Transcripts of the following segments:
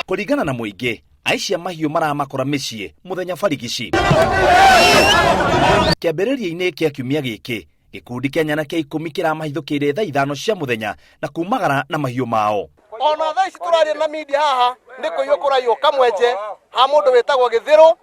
Kũringana na mũingĩ, aici a mahiũ maramakora mĩciĩ mũthenya barigici. Kĩambĩrĩria-inĩ kĩa kiumia gĩkĩ, gĩkundi kĩa nyanake ikũmi kĩramahithũkĩire thaa ithano cia mũthenya na kumagara na mahiũ mao. Ona thaa ici tũraria na media haha nĩ kũiywo kũraiywo Kamwenje ha mũndũ wĩtagwo Gĩthĩrũ,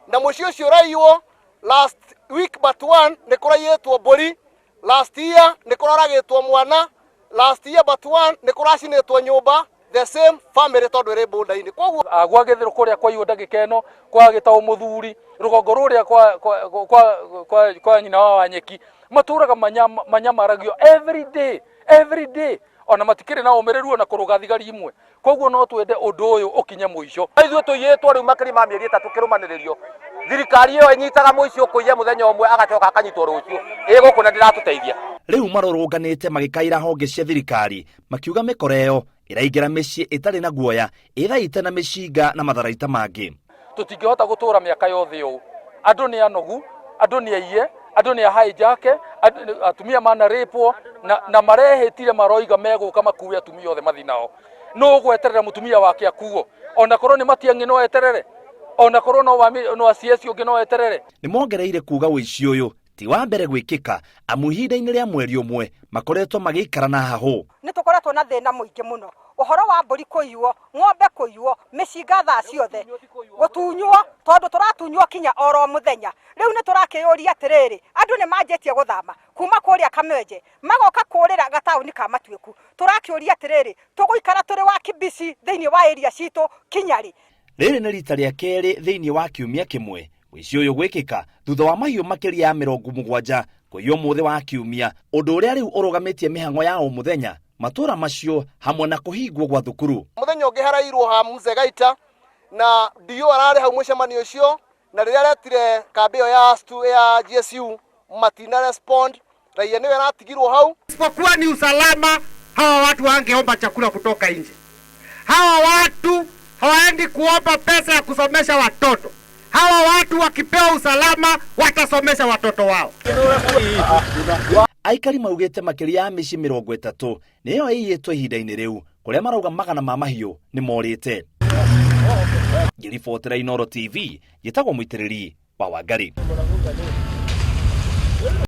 na mũciĩ ũcio ũraiywo last week but one nĩ kũraiyĩtwo mbũri, last year nĩ kũroragĩtwo mwana, last year but one nĩ kũracinĩtwo nyũmba, the same family tondũ ĩrĩ border-inĩ. Koguo Gwa Gĩthĩrũ kũrĩa kwaiywo ndagĩka ĩno kwa gĩtaũ mũthuri rũgongo rũrĩa kwa, kwa, kwa, kwa, kwa nyina wa Wanyeki matũraga manyamaragio every day, every day, ona matikĩrĩ na ũmĩrĩru ona kũrũga thigari imwe. Koguo no twende ũndũ ũyũ ũkinye mũico. Ithuĩ tũiyĩtwo rĩu makĩria ma mĩeri 3 kĩrũmanĩrĩrio. Thirikari ĩyo ĩnyitaga mũici ũkũiya mũthenya ũmwe agacoka akanyitwo rũciũ. Ĩ gũkũ na ndĩratũteithia. Rĩu marũrũnganĩte magĩkaĩra honge cia thirikari makiuga mĩkora ĩyo ĩraingĩra mĩciĩ ĩtarĩ na guoya, ĩthaite na mĩcinga na matharaita mangĩ. Tũtingĩhota gũtũra mĩaka yothe ũũ. Andũ nĩ anogu, andũ nĩ aiye, andũ nĩ ahaijake, atumia manarĩpwo na marehĩtire maroiga megũka makue atumia othe mathi nao. Nũ ũgweterera mũtumia wake akuo? Ona korwo nĩ Matiang'i no eterere, ona korwo no wa no CS ũngĩ no eterere. Nĩ mongereire kuga ũici ũyũ ti wa mbere gwĩkĩka, amu ihinda-inĩ rĩa mweri ũmwe makoretwo magĩikara na hahũ. Nĩ tũkoretwo na thĩna mũingĩ mũno, ũhoro wa mbũri kũiywo, ng'ombe kũiywo, mĩcinga thaa ciothe gũtunywo, tondũ tũratunywo kinya oro mũthenya. Rĩu nĩ tũrakĩyũria atĩrĩrĩ, andũ nĩ manjĩtie gũthama kuma kũrĩa Kamwenje magoka kũrĩra gataũni ka Matuĩku. Tũrakĩũria atĩrĩrĩ, tũgũikara tũrĩ wakibici thĩinĩ wa area citũ kinya rĩ? Rĩrĩ nĩ rita rĩa kerĩ thĩinĩ wa kiumia kĩmwe ũici ũyũ gwĩkĩka thutha wa mahiũ makĩria ya 70 kũiywo mũthĩ wa kiumia, ũndũ ũrĩa rĩu ũrũgamĩtie mĩhang'o ya o mũthenya matũra macio hamwe na kũhingwo gwa thukuru. Mũthenya ũngĩ harairwo ha Mzee Gaita na DO ararĩ hau mũcemanio ũcio, na rĩrĩa aretire kambĩ ĩyo ya ya GSU matina respond, raia nĩyo ĩratigirwo hau. Isipokuwa ni usalama, hawa watu wangeomba chakula kutoka nje. Hawa watu hawaendi kuomba pesa ya kusomesha watoto. Hawa watu wakipewa usalama watasomesha watoto wao. Aikari maugĩte makĩria ya mĩciĩ 30 nĩyo ĩiyĩtwo ihinda-inĩ rĩu, kũrĩa marauga magana ma mahiũ nĩ morĩte. Ngĩribotera Inooro TV, njĩtagwo Mũitĩrĩri wa Wangari.